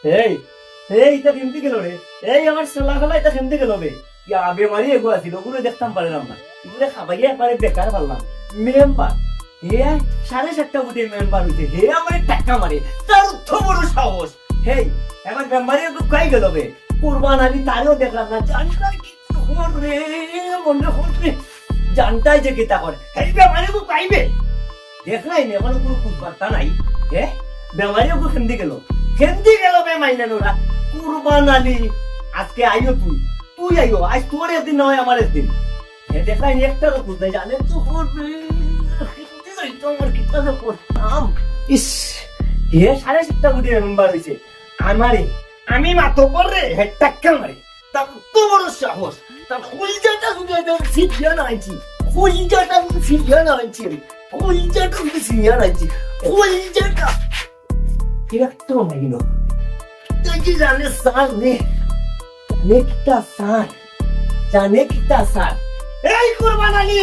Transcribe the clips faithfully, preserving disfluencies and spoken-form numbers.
এই, এই, ইটা কেমনে গেল রে? এই, আমার চলাফেরা ইটা কেমনে গেল বে? ইয়া, বেমারি এগু আছিল, ওগুলো দেখতাম পারলাম না। এগুলো খাবাইয়া একবারে বেকার পারলাম। মেম্বার, হে সাড়ে সাতটা ভোটে মেম্বার হইছে, হে আমার টাকা মারে, তার অত বড় সাহস। হেই, আমার মেম্বারে একটু কাই গেল বে? কুরবান আলী তারেও দেখলাম না, জানতাম কি খবর রে, মনে খবর রে, জানতাই যে কিতা করে। হেই, বেমারি কো পাইবে? দেখলাই নি, এখনো কোনো কুছবার্তা নাই। হে? বেমারি কো কেমনে গেল? কেমনে গেল বে মাইনা নোরা? কুরবান আলী, আজকে আইও তুই। তুই আইও, আজ তোর একদিন না হয় আমার একদিন। হে দেখলাই নি, একটারও কুছ নাই, জানে তো করবে। আমার কিতা যে করতাম। ইস, হে সাড়ে সাতটা ভোটে মেম্বার হইছে। আমারে, আমি মাতব্বর রে, হে টাক্কা মারে। তার অত বড় সাহস, তার কলিজাটা যদি একদম ছিঁড়িয়া না আনছি, কলিজাটা যদি ছিঁড়িয়া না আনছি আমি, কলিজাটা যদি ছিঁড়িয়া না আনছি, কলিজাটা। কিরা তো মাইলো। তুই কি জানে স্যার রে? জানে কিতা স্যার? জানে কিতা স্যার? এই কুরবান আলী!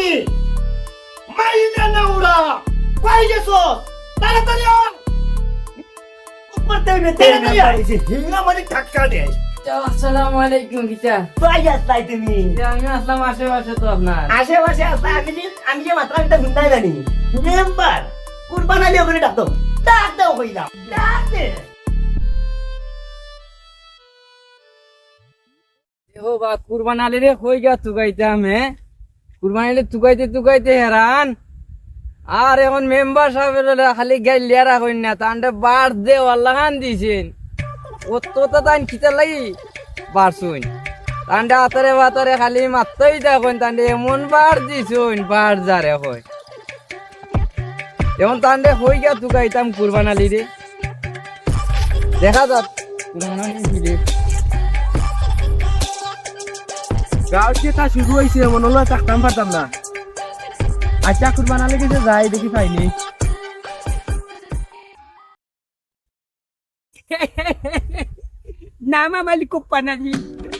মাইনা না উড়া! কই গেছো? তাড়াতাড়ি আয়! মারতে হইবে, এই তাড়াতাড়ি আয়! মেম্বার এসে হিঙ্গা মারি ধাক্কা দেয়। আসসালামু আলাইকুম, কিতা? ভাই, আসলাই তুমি? যে আমি আসলাম আশেপাশে তো আপনার। আশেপাশে আসলাই, আমি যে, আমি যে মাত্র একটা হুন্ডাই জানি। মেম্বার, কুরবান আলী ওখানে ডাক দাও। ডাক দাও কইলাম। ডাক দে। দেখো বা, কুরবান আলীরে কই গিয়া তুকাইতাম, হে? কুরবান আলীরে তুকাইতে তুকাইতে হেরান। আর এখন মেম্বার সাহেবের লগে খালি গাইল্লারা কইন না, তানরে বাড় দেওয়ার লাখান দিছেন। অততা তাইন কিতার লাগি বাড়ছইন? তানরে আতারে বাতারে খালি মাত্তই দেখইন, তানরে এমন বাড় দিছইন, বাড় যারে কয়। এখন তানরে কই গিয়া তুকাইতাম কুরবান আলীরে। দেখা যাক, কুরবান আলী ফিরে। গাঁওত যে তা শুরু হইছে, মনে হলো থাকতাম পারতাম না। আচ্ছা, কুরবান আলী গেছে যাই, দেখি পাইনি। নাম আমার কুপ্পানাজি,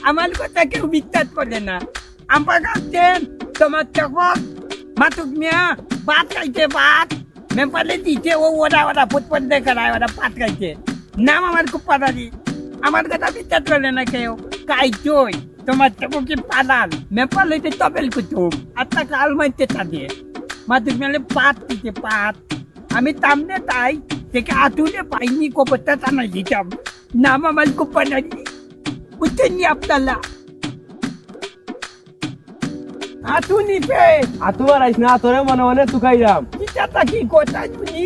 আমার কথা কেউ বিশ্বাস করে না। আমার কাছে তোমার তখন মাতুক মিয়া ভাত খাইতে ভাত, মেম্বারে দিতে ও ওরা ওরা ফুটফুট দেখায় ওরা ভাত খাইতে। নাম আমার কুপ্পানাজি, আমার কথা বিশ্বাস করে না কেউ। কাইতই তোমার তখন কি পালাল, মেম্বার লইতে তবেল কুতুম, আর তা কাল মাইতে তাদের। মাতুক মিয়ালে ভাত দিতে ভাত, আমি তামনে তাই থেকে আতুরে পাইনি কবরটা টানাই দিতাম। নাম আমার কুপ্পানাজি, বুঝছেন নি আপনারা? আতুনি পে। আতু আর আইস না, তোরে মনে মনে তুকাইলাম। কিতা তা কি কথা শুনি?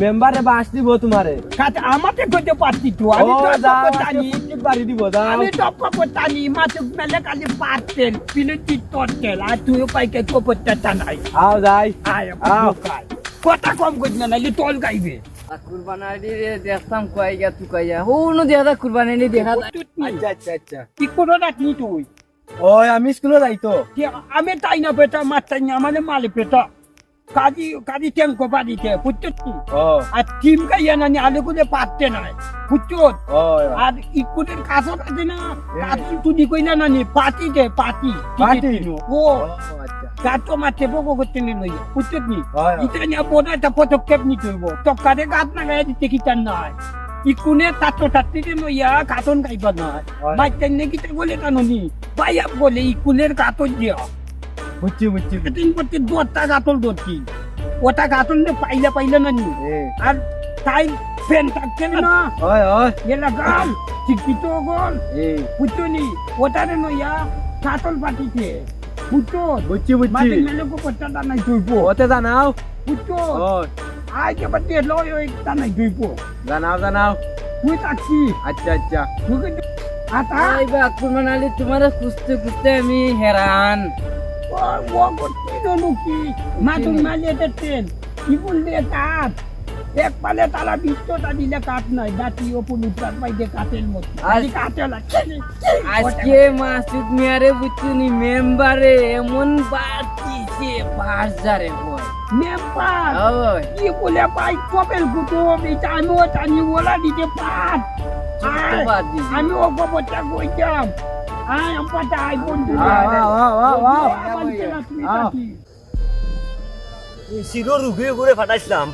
মেম্বারে বাঁশ দিব তোমারে। কাতে আমাতে কইতে পারতি তো, আমি ও, তো যাও, কবর আজকে টানি। ফুটকিত বাড়ি দিব, যাও। আমি তো কবর টানি, মাতুক মিয়ালে খালি পাতেন, পিলে তিত্তর তেল, আর তুইও পাইকে কবরটা টানাই। আও, যাই। আয়, আও। বুঝো কাই। কথা কম কইস না, নাইলে তল গাইবে। আর কুরবান আলী রে দেখতাম কই গিয়া তুকাইয়া। ও, নু দেখা যায় কুরবান আলী দেখা যায়। আচ্ছা, আচ্ছা, আচ্ছা। কি করো না কি তুই? ওই, আমি স্কুলে যাই তো। কি, আমি তাই না বেটা, মাত তাই না, মানে মালে বেটা। কাজী, কাজী টেঙ্কো বাড়িতে, বুঝছো কি? ও। আর টিম গাইয়া নানি আলু গুলে পারতে নাই, বুঝছো? ও। আর ইকুনের কাছে আছে না, এ। কাছে তুই কই না নানি, পাতি দে, পাতি। পাতি? ও। ও, আচ্ছা। গাতো মাঠে বকো করতে নিল ইয়া, বুঝছো নি? হয়, হয়। ইটা নিয়ে বড় একটা পদক্ষেপ নিতে হইব। তো কারে গাত লাগাই দিতে কি তার নয়? ইকুনে ছাত্র ছাত্রীদের লইয়া গাতন গাইবা নয়। হয়। বাইতে নে কিতা বলে কানুনি? বাইয়া বলে ইকুনের গাতন দিয়া। বুঝছি, বুঝছি। সেটিং করতে দোয়ারটা গাতল ধরছি। ওটা গাতল নে পাইলা পাইলা না নি? এ। আর তাই ফ্যান থাকছে না। হয়, হয়। এলা গাল, শিক্ষিত গল। এ। বুঝছো নি? ওটারে নইয়া গাতল পাঠিছে। বুঝছো? বুঝছি, বুঝছি। মাঝে মেলে কো কথা জানাই তুই বো। ওতে জানাও। বুঝছো? ও। আই কে বাদে লয় ওই জানাই তুই বো। জানাও, জানাও। তুই থাকছি। আচ্ছা, আচ্ছা। তুই কিন্তু আতা। এই বা কুরবান আলী, তোমারে খুঁজতে খুঁজতে আমি হেরান। ও, ও করতে তো মুখি। মা তুই মালিয়ে দেখতেন। কি বললে কাজ? এক পালে তালা বিত্তটা দিলে কাজ নাই। দাঁতি ও পুলিশ বাইদে কাতের মতো। আজ খালি কাতে লাগছে। আজকে মাসুদ মিয়ারে বুঝছুনি মেম্বারে এমন বাড়তিছে বাস যারে কয়। মেম্বার? ওই। কি বলে ভাই কবেল কুটুম, এই টাইমও টানি ওলা দিতে পার। চুপ তো আয়, বাদ দিছি। আমি ও খবরটা কইতাম। আয়, আমপাটা আয় বন্ধু। আও, আও, আও, আও, আও। বন্ধু, আমার আও। কেনা তুমি আও। কাকি। এই শিরো রুগী করে ফাটাইছিলাম,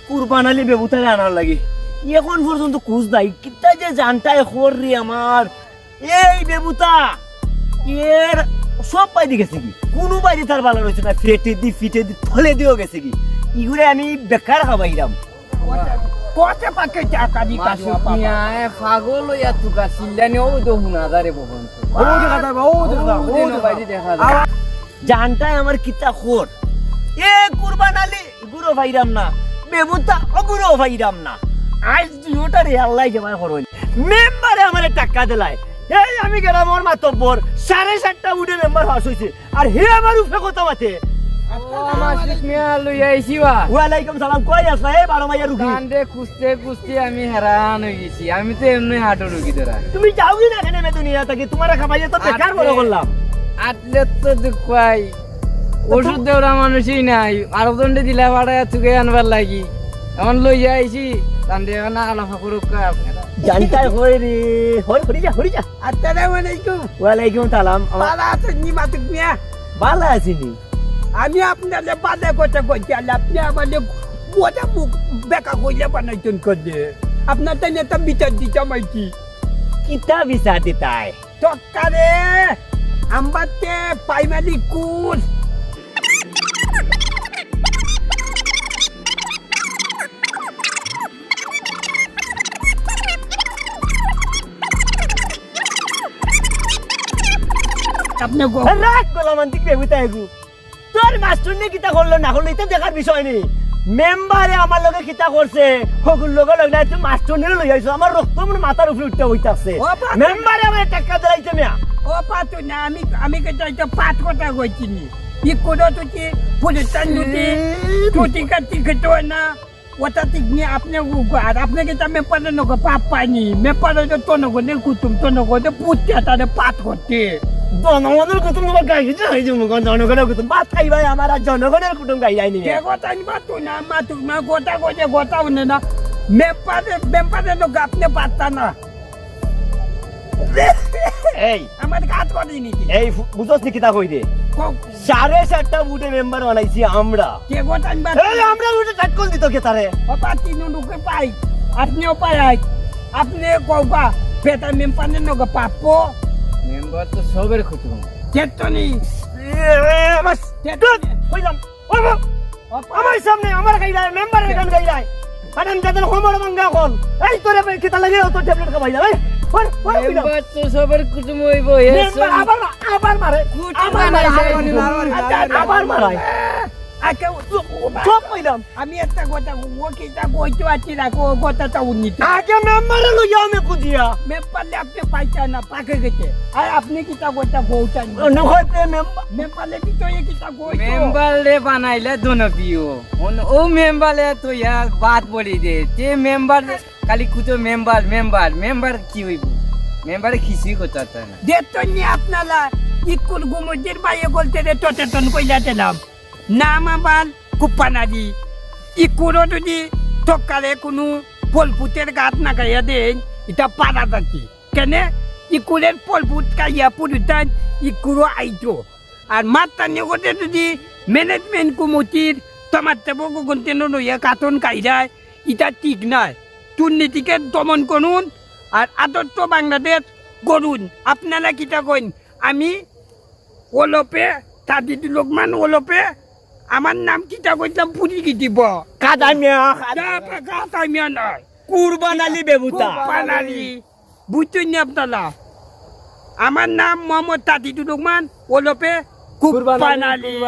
কুরবান আলী বেবুতারে আনার লাগি। এখন পর্যন্ত খুঁজ নাই, কিতা যে জানটায় খর রে আমার। এই বেবুতা, এর সব বাইদি গেছে গি? কুনু বাইদি তার ভালা রইছে না, ফেটে দি, ফিটে দি, থলে দিও গেছে গি। ইগুরে আমি বেকার খাবাইরাম। কতে পাকে টাকা দি কাশু মাসুদ পাবা। মিয়া, এ পাগল অইয়া তুকা চিল্লানি, ও তো হুনা যারে বহন। ও দেখা যায়, ও দেখা যায়, ও ও দেখা যায়। বাইদি দেখা যায়। জানটায় আমার কিতা খর। এ কুরবান আলী, গুরু ভাইরাম না। বেবুতা, ও গুরু ভাইরাম না। আইজ দুইওটারে আল্লায় জমায় করইন। মেম্বারে আমারে টাকা দিলায়। এই আমি গেলাম ওর মাতব্বর, সাড়ে সাতটা উঠে মেম্বার পাস অইছে। আর হে আমার উপরে কথা মাতে। আসসালামু আলাইকুম। মিয়া লইয়া আইছি বা। ওয়ালাইকুম সালাম, কই আছলা? এই বারো মাইয়া রুগী। কান্দে খুঁজতে খুঁজতে আমি হেরান অই গেছি। আমি তো এমনি হাঁটো রুগী ধরা। তুমি যাওগি না কেনে মে দুনিয়া থাকি? তুমারে খাবাইয়া তো বেকার বড় করলাম। আটলে তো দুঃখ পাই। ওষুধ দেওরা মানুষই নাই, আরো জনরে দিলা ভাড়ায় তুকে আনবার লাগি। এখন লইয়া আইছি, তানরে এখন আলাপ করুক আপনারা। জানটায় হই রে, হই, হরি যা, হরি যা। আসসালামু আলাইকুম। ওয়ালাইকুম সালাম। আমার বালা আছইন নি মাতুক মিয়া? বালা আছি নি। আমি আপনারে বাদে কথা কইতে আলে, আপনে আমারে গোটা মুখ বেকা কইলে বানাইতেন কইলে। আপনার তাই না তো বিচার দিতাম আইছি। কিতা বিচার দিতায়? টক্কারে, আম্বাতে, পাইমালি কুল। আপনে গো- রাখ গোলাম আন্তিক বেবুতা এগু। তোর মাস্টর নে কিতা করলো না করলো, ইতা দেখার বিষয় নি। মেম্বারে আমার লগে কিতা করছে, হগুর লগে লগ নাই, তুই মাস্টর নে লই আইছো, আমার রক্ত মনে মাথার উপরে উঠতে হইতাছে। ও বাবা। মেম্বারে আমার টাকা দিলাইতে মিয়া। ও পাতু না, আমি, আমি কিতা ইতা পাত কথা কইছি নি। ই কোন তুই, পুলিশ তান তুই, তুই কাটি খেতে হয় না। ওটা ঠিক নিয়ে আপনি উ-, আর আপনি কি তা মেম্বারে নগো পাপ পাইনি? মেম্বারে তো জনগণের কুটুম, জনগণের পুতিয়া তারে পাত করতে। জনগণের কুটুম তোমার গাই গেছে, এই যে মুখ জনগণের কুটুম। ভাত খাইবায় আমার আর জনগণের কুটুম গাই যায়নি। কে কথা নি মাতু না, মাতু না, গোটা গোটা গোটা উনে না। মেম্বারে, মেম্বারে নগো আপনি পাত্তা না। এই। আমার কাজ করি নি কি? এই ফু-, বুঝছস নি কিতা কই রে? কও। সাড়ে সাতটা ভোটে মেম্বার বানাইছি আমরা। কে গো টাইম বাদ? এই আমরা ভোটে টাটকল দিত কে তারে? ও পাতি নুনুকে পাই। আপনিও পাই আই। আপনি কও বা, বেটা মেম্বার নে নগো পাপ্পো। মেম্বার তো সবের খুঁজবো। কে তো নি? এ, এ, বাস। কে তো নি? কইলাম। ও, ও, আমার সামনে আমার গাইলায়, মেম্বারের গান গাইলায়। কারণ যাদের কোমর ভাঙ্গা কল। এই তোরে ভাই কিতা লাগে, ও তো ট্যাবলেট খাবাই যা, এই। ওই, ওই, ওই, ওই। মেম্বার তো সবার কুটুম হইব, এ মেম্বার সব আবার মা-, আবার মারে। কুটুম আবার মারে, মারে, আবার মারে। আবার মারে। আচ্ছা, আবার মারে। আচ্ছা, ও, ও, সব কইলাম। আমি একটা কথা, ও কিতা কইতে পারছি না, ও কথাটা উনি তো। আগে মেম্বারে লইয়া আমি খুঁজিয়া। মেম্বারে আপনি পাইতা না, পাকে গেছে। আর আপনি কিতা কথা কইতেন? অন্য কইতে মেম্বার। মেম্বারে ভিতরে কিতা কইতো? মেম্বার রে বানাইলে দনপিও। অন-, ও মেম্বারে তো ইয়া বাদ বলি দে। তে মেম্বার রে খালি কুতো মেম্বার, মেম্বার, মেম্বার কি হইব? মেম্বারে কিছুই করতে পারত না। দে তো নি আপনারা ইকুল গুমুজির বাইয়ে গলতে দে তো তেতন কইলা দিলাম। নাম আমার কুপ্পানাদি। ইকুরো যদি তকালে কোনো ফলফুটের গাত না গাইয়া দেন, এটা পারা যাচ্ছে। কেনে? ইকুরের ফলফুট খাইয়া পুরুতান ইকুরো আইতো। আর মাত্তানি করতে যদি ম্যানেজমেন্ট কমিটির তোমার তেবো গগনতেন রইয়া কাতন কাইরায়, ইটা ঠিক নায়। দুর্নীতিকে দমন করুন আর আদর্শ বাংলাদেশ গড়ুন। আপনারা কিতা কইন? আমি ওলপে, তাজিদুর রহমান ওলপে, আমার নাম কিতা কইতাম পুরি কি দিব? কাদা মিয়া, কাদা। না, কাদা মিয়া নয়। কুরবান আলী বেবুতা। কুরবান আলী। বুঝছেন নি আপনারা? আমার নাম মোহাম্মদ তাজিদুর রহমান ওলপে কুরবান আলী। কুরবান আলী।